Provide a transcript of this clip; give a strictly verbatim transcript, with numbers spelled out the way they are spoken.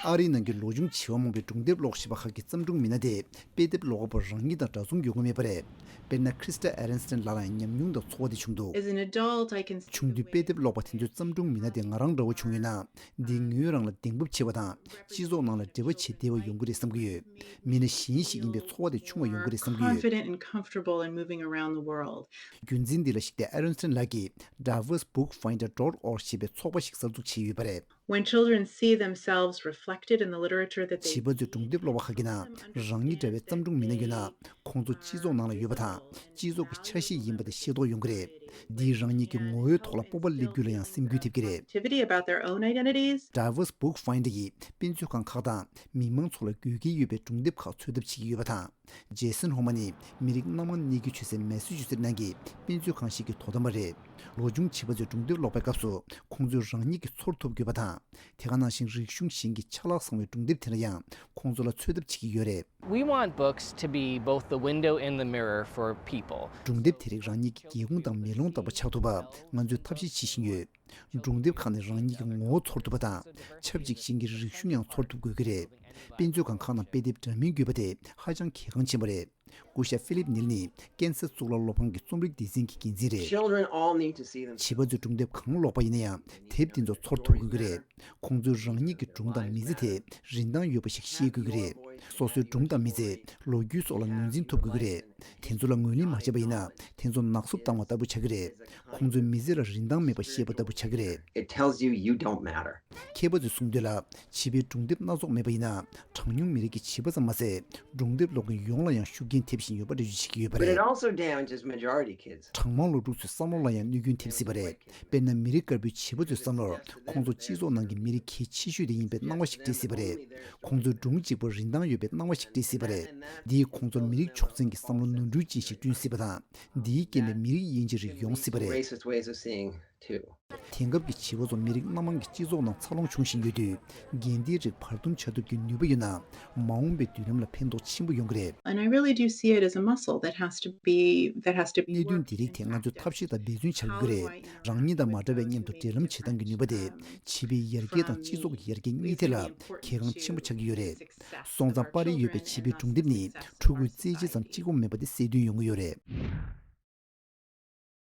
ཨ་རིའི་ནང་གི་ལོ་ཆུང་བྱིས་པ་མང་པོས་སྒྲུང་དེབ་ཀློག་ཤེས་པ་ཁག་གི་བརྩམས་སྒྲུང་མི་སྣ་དེ་དཔེ་དེབ་ཀློག་པ་པོ་རང་ཉིད་དང་འདྲ་མཚུངས་ཡོང་གི་མེད་པ་རེད། དཔེར་ན་ཁྲི་སྟ་ཨེ་རན་སྟན་ལགས་ལ་ཡང་ཉམས་མྱོང་དང་ཚོར་བ་དེ་བྱུང་འདུག As an adult, I can see ཆུང་དུས་དཔེ་དེབ་ཀློག་པ་དེ་ཚོའི་བརྩམས་སྒྲུང་མི་སྣ་དེ་ང་རང་འདྲ་བོ་བྱུང་ཡོད་ན། འདིས་ངོས་རང་ལ་གདེང་སྤོབས་ཆེ་བ་དང་། སྤྱི་ཚོགས་ནང་ལ་འབྲེལ་བ་བྱེད་བདེ་བ་ཡོང་གི་རེད་བསམ་གྱི་ཡོད། མི་སྣ་གཞན་ཞིག་ཡིན་པའི་ཚོར་བ་དེ་ཆུང་བ་ཡོང་གི་རེད་བསམ་གྱི་ཡོད། Confident and comfortable in moving around the world. རྒྱུན་འཛིན་འདི་ལ་གཞིགས་ཏེ་ཨ་རོན་སྟན་ལགས་ཀྱིས་Davos Book Finder dot org ཞེས་པའི་ཚོགས་པ་ཞིག་གསར་འཛུགས་བྱས་ཡོད་པ་རེད། When children see themselves reflected in the literature that they བྱིས་པ་ཚོས་སྒྲུང་དེབ་ཀློག་པ་ཁག་གིས་ན་རང་ཉིད་འདྲ་བའི་བརྩམས་སྒྲུང་མི་སྣ་ཡོད་ན། ཁོང་ཚོ་སྤྱི་ཚོགས་ནང་ལ་ཡོད་པ་དང་། སྤྱི་ཚོགས་ཀྱི་ཆ་ཤས་ཡིན་པ་དེ་ཤེས་རྟོགས་ཡོང་གི་རེད། འདིས་རང་ཉིད་ཀྱི་ངོ་བོའི་ཐོག་ལ་སྤོབས་པ་སླེབས་རྒྱུ་ལ་ཡང་སེམས་འགུལ་ཐེབས་ཀྱི་རེད། Activity about their own identities. Davos Book Finder ཡིས་དཔེ་མཛོད་ཁང་ཁག་དང་མི་མང་ཚོ་ལ་དགོས་གལ་ཡོད་པའི་སྒྲུང་དེབ་ཁག་འཚོལ་ཐབས་བྱེད་ཀྱི་ཡོད་པ་དང་། ཇེ་སན་ཧོ་མ་ནི་མི་རིགས་སྣ་མང་གནས་རྒྱུ་ཆེ་སའི་མེ་སི་ཅུ་སེ་ནང་གི་དཔེ་མཛོད་ཁང་ཞིག་གི་དོ་དམ་པ་རེད། ལོ་ཆུང་བྱིས་པ་ཚོས་སྒྲུང་དེབ་ཀློག་པའི་སྐབས་སུ་ཁོང་ཚོས་རང་ཉིད་ཀྱི་ཚོར་ཐུབ་དགོས་པ་དང་། དེ་ག་ནང་བཞིན་རིག་གཞུང་གཞན་གྱི་ཆ་ལག་ཚང་བའི་སྒྲུང་དེབ་དེ་འདྲ་ཡང་ཁོང་ཚོ་ལ་འཚོལ་ཐབས་བྱེད་ཀྱི་ཡོད་རེད། We want books to be both the window and the mirror for people. སྒྲུང་དེབ་དེ་རིགས་རང་ཉིད་ཀྱི་སྒེའུ་ཁུང་དང་མེ་ལོང་ལྟ་བུ་ཆགས་ཐུབ་པ་ང་ཚོས་ཐབས་ཤེས་བྱེད་བཞིན་ཡོད། སྒྲུང་དེབ་ཁག་ནས་རང་ཉིད་ཀྱི་ངོ་བོ་ཚོར་ཐུབ་པ་དང་། ཆབས་ཅིག་གཞན་གྱི་རིག་གཞུང་ཡང་ཚོར་ཐུབ་དགོས་ཀྱི་རེད། དཔེ་མཛོད་ཁང་ཁག་ནང་དཔེ་དེབ་འདྲ་མིན་དགོས་པ་དེ་ཧ་ཅང་གལ་འགངས་ཆེན་པོ་རེད། སྐུ་ཞབས་ཧྥི་ལིབ་ནིལ་ནི་ཀན་སར་གཙུག་ལག་སློབ་ཁང་གི་རྩོམ་རིག་སྡེ་ཚན་གྱི་འགན་འཛིན་རེད། Children all need to see them. བྱིས་པ་ཚོས་སྒྲུང་དེབ་གང་ཀློག་པ་ཡིན་ན་ཡང་དེབ་དེ་ཚོ་ཚོར་ཐུབ་དགོས་ཀྱི་རེད། ཁོང་ཚོས་རང་ཉིད་ཀྱི་སྒྲུང་དང་མི་ཚེ་དེ་རིན་ཐང་ཡོད་པ་ཞིག་ཤེས་དགོས་ཀྱི་རེད། སོ་སོའི་སྒྲུང་དང་མི་ཚེ་ལོ་རྒྱུས་སོགས་ལ་ངོས་འཛིན་ཐུབ་དགོས་ཀྱི་རེད། དེ་ཚོ་ལ་ངོས་ལེན་མ་བྱས་པ་ཡིན་ན་དེ་ཚོ་ནག་བསུབ་བཏང་བ་ལྟ་བུ་ཆགས་ཀྱི་རེད། ཁོང་ཚོའི་མི་ཚེ་ལ་རིན་ཐང་མེད་པ་ཤེས་པ་ལྟ་བུ་ཆགས་ཀྱི་རེད། It tells you you don't matter. མཁས་པ་ཚོས་གསུངས་དོན་ལ། བྱིས་པའི་སྒྲུང་དེབ་སྣ་ཚོགས་མེད་པ་ཡིན་ན། གྲངས་ཉུང་མི་རིགས་ཀྱི་བྱིས་པ་ཙམ་མ་ཟད། སྒྲུང་དེབ་ཀློག་མཁན་ཡོངས་ལ་ཡང་ཤུགས་རྐྱེན་ཐེབས་བཞིན་ཡོད་པ་འགྲེལ་བརྗོད་བྱེད་ཀྱི་ཡོད་པ་But it རེད། Also damages majority kids. གྲངས་མང་སློབ་ཕྲུག་ཚོའི་བསམ་བློ་ལ་ཡང་གནོད་སྐྱོན་ཐེབས་སྲིད་པ་རེད། དཔེར་ན་མི་རིགས་དཀར་པོའི་བྱིས་པ་ཚོའི་བསམ་བློར་ཁོང་ཚོ་སྤྱི་ཚོགས་ནང་གི་མི་རིགས་གལ་ཆེ་ཤོས་དེ་ཡིན་པའི་སྣང་བ་ཞིག་སྤྲད་སྲིད་པ་རེད། ཁོང་ཚོའི་སྒྲུང་གཅིག་པོར་རིན་ཐང་ཡོད་པའི་སྣང་བ་ཞིག་སྤྲད་སྲིད་པ་རེད། འདིས་ཁོང་ཚོར་མི་རིགས་ཕྱོགས་འཛིན་གྱི་བསམ་བློ་ནོར་འཁྲུལ་ཅན་ཞིག་བསྐྲུན་སྲིད་པ་དང་། འདིའི་རྐྱེན་པས་མི་རིགས་དབྱེ་འབྱེད་རིགས་ཡོང་སྲིད་པ་རེད། Racist ways of seeing too. དེང་སྐབས་ཀྱི་བྱིས་པ་ཚོ་མི་རིགས་སྣ་མང་གི་སྤྱི་ཚོགས་ནང་འཚར་ལོངས་བྱུང་བཞིན་ཡོད་དུས། འགལ་ཟླའི་རིགས་བར་འདུམ་བྱ་ཐུབ་ཀྱི་ནུས་པ་ཡོད་ན། མ་འོངས་པའི་མདུན་ལམ་ལ་ཕན་ཐོགས་ཆེན་པོ་ཡོང་གི་རེད། And I really do see it as a muscle that has to be, that has to be གནད་དོན་འདི་རིགས་ཐད་ང་ཚོས་ཐབས་ཤེས་དང་འབད་བརྩོན་བྱ་དགོས་ཀྱི་རེད། རང་ཉིད་དང་མ་འདྲ་བའི་མཉམ་དུ་འབྲེལ་ལམ་བྱེད་སྟངས་ཀྱི་ནུས་པ་དེ། བྱིས་པའི་ཡར་རྒྱས་དང་སྤྱི་ཚོགས་ཀྱི་ཡར་རྒྱས་གཉིས་ཐད་ལ་གལ་འགངས་ཆེན་པོ་ཆགས་ཀྱི་ཡོད་རེད། སོང་ཙང་པར་རིས་ཡོད་པའི་བྱིས་པའི་སྒྲུང་དེབ་ནི་ཕྲུ་གུའི་རྩེད་ཆས་ཙམ་གཅིག་པོ་མེད་པ་དེ་གསལ་སྟོན་ཡོང་གི་ཡོད་རེད།